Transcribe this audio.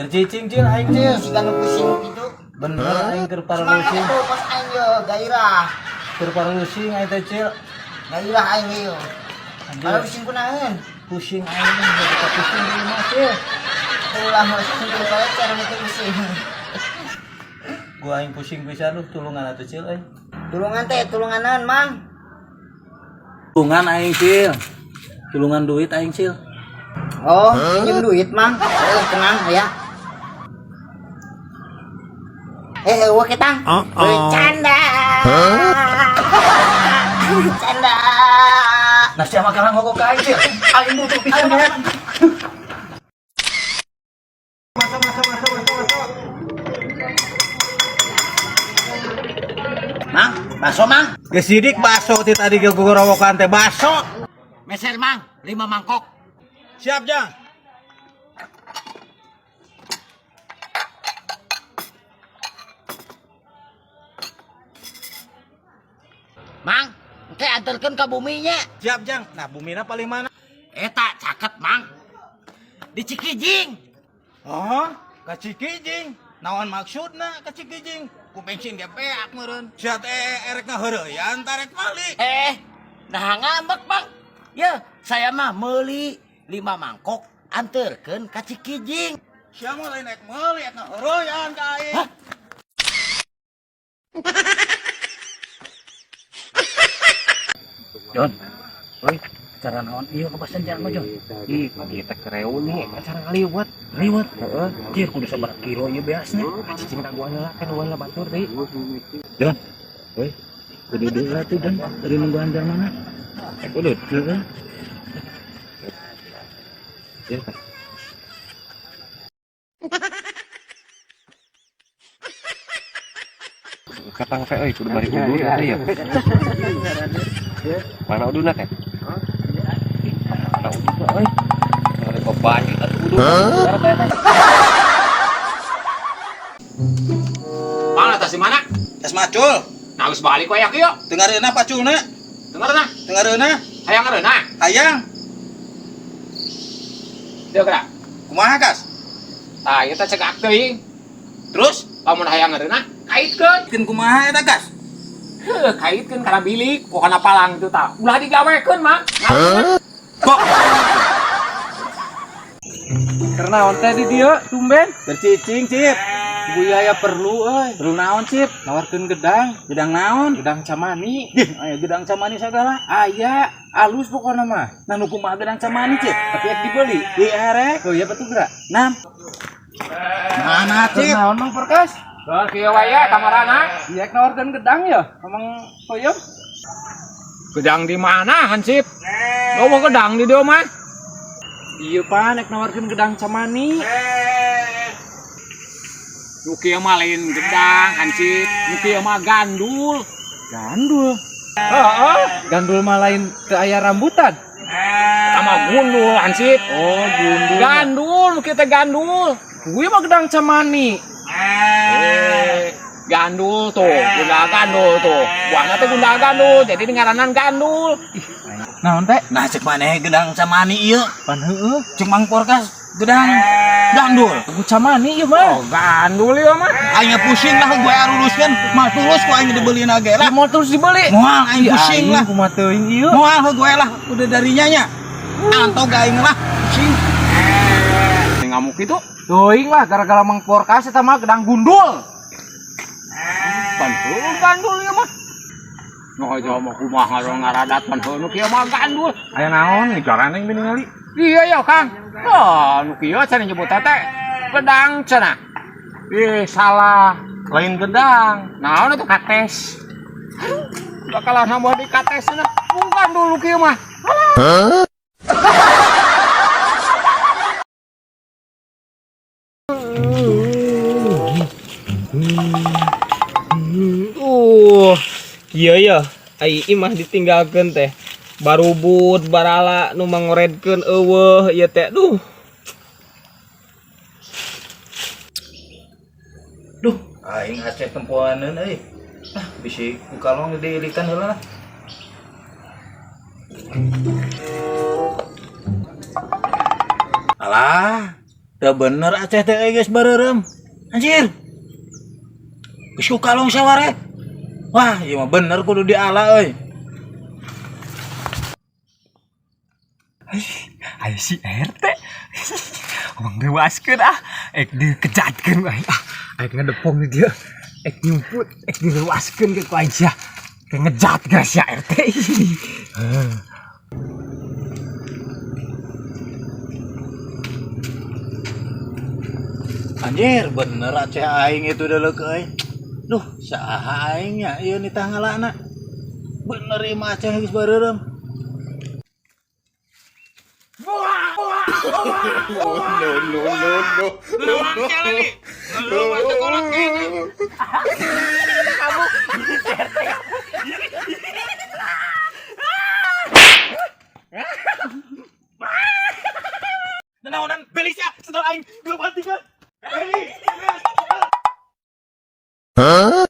Keur cicing Cil aing Cil. Siga nu pusing kitu. Bener aing keur Semangat paralusing. tuh pas aing ye gairah. Keur paralusing aing teh Cil. Gairah aing ye. Anjir, Paralusing kunaon? Pusing aing mah buka pusing di imah Cil. Ulah mau pusing cara mikir pusing. Gua aing pusing pisan lu tulungan atuh Cil euy. Tulungan teh, tulungan naon, Mang? Tulungan aing Cil. Tulungan duit aing Cil. Oh, pinjem duit, Mang. Oh, tenang ya. Eh, eueuh ketang. Bercanda. Bercanda. Nah siapa kalang hogok ka aing Cil? Aing butuh pisan ya. Mang, bakso, Mang. Geus sidik bakso ti tadi ge gogorowokan teh bakso. Meser, Mang, 5 mangkok. Siap, Jang. Mang, engke anterkeun ka buminya. Siap, Jang. Nah, bumina paling mana? Eta caket, Mang. Di Cikijing. Oh, ka Cikijing. Naon maksudna ka Cikijing? Ku bensin ge beak meureun. Sia teh erek ngaheureyan tarek balik. Eh, nah ngambek, Bang. Ya, saya mah meuli 5 mangkok anterkeun ka Cikijing. Sia mah lain rek meuli, rek ngaheureyan ka aing. Hah? Jon, oi, acara naon ieu kebasan jalan mah Jon? Ih, pagi teh reuni acara ngaliwet. Liwet. Heeh. Jir kudu sabaraha kilo ieu beasna. Cicing daguan heula kan heula batur deui. Jon, oi, kudu deui atuh Jon, dari nungguan jalan mana? Eh, kudu. Heeh. Ya, teh. Katang teh euy kudu bari udud teh ya. Mana ududna teh? Mana ududna euy? Mana bebanjut atuh udud. Mana tas di mana? Es macul. Nah, geus balik we kieu. Teu ngareunah paculna. Teu ngareunah. Teu ngareunah. Hayang ngareunah. Hayang. Teu geura. Kumaha, Kas? Tah, ieu teh cegak teuing. Terus Lamun hayang ngareunah, kaitkeun. bikin kumaha eta, Kas? Heuh, kaitkeun kana bilik, pokona palang itu tah. Ulah digawekeun, Mang. Kok Karena naon teh di dieu tumben? bercicing, Cip? Bu Yaya perlu euy. Perlu naon, Cip? Nawarkeun gedang, Gedang naon? gedang camani. Ih, aya gedang camani sagala. Aya, alus pokona mah. Nah, nu kumaha gedang camani, Cip? Tapi ek dibeli. Di erek. Oh iya betul gerak. Nam. Mana, Cip? Naon Mang Perkas? Heuh, kieu wae ya kamarana. Iya ek nawarkeun gedang ya, Mang Koyom. Gedang di mana, Hansip? Lo mau gedang di dieu mah? Iya pan, ek nawarkeun gedang camani. Nu kieu mah lain gedang, Hansip. Nu kieu mah gandul. Gandul. Heeh. Gandul mah lain ke aya rambutan. Eta mah gundul, Hansip. Oh, gundul. Gandul, nu kieu teh gandul. Gue mah gedang camani. Gandul tuh, gundal gandul tuh. Buahna teh gundal gandul, jadi ngaranan gandul. Naon teh? Nah, cek maneh gedang camani ieu. Pan heueuh. Cek Mang Porkas gedang gandul. Gue camani ieu mah. Oh, gandul ieu mah. Aing pusing lah gue aruluskeun. Mah tulus ku aing dibeliin ge lah. Ya mau terus dibeli. Moal aing pusing lah. Kumaha teuing ieu. Moal gue lah udah darinya nya. Antog aing lah pusing. Ini ngamuk itu. Teuing lah gara-gara Mang Porkas eta mah gedang gundul. Pan heueuh gandul ieu mah. Nu aja mah kumaha ngaradat pan heueuh nu kieu mah gandul. Aya naon nih garaneng ningali. Iya ya, Kang. Oh, nu kieu cenah nyebut teh gedang cenah. Ih, salah. Lain gedang. Naon itu kates. Aduh, bakalan nambah di kates cenah. Bukan dulu kieu mah. Iya ya, ai imah ditinggalkeun teh. Barubut barala nu mangoredkeun eueuh ieu teh. Duh. Duh, aing aceh tempoaneun euy. Ah, bisi ku kalong diirikan heula lah. Alah, Teu bener Aceh teh euy geus bareureum. Anjir. Geus ku kalong sawarek. Wah, ieu mah bener kudu diala euy. Ayo si RT. Omong dewaskeun ah, ek dikejatkeun aing ah. Aing ngedepong di dia. Ek nyumput, ek direwaskeun ke ku aing sia. Kayak ngejat geus ya RT. Anjir, bener Aceh aing itu deuleu euy. Duh, saha aing nya ieu nitah ngalana. Bener ieu mah Aceh geus bareureum. Nanaonan belis ya, setelah aing 2 3. Hei.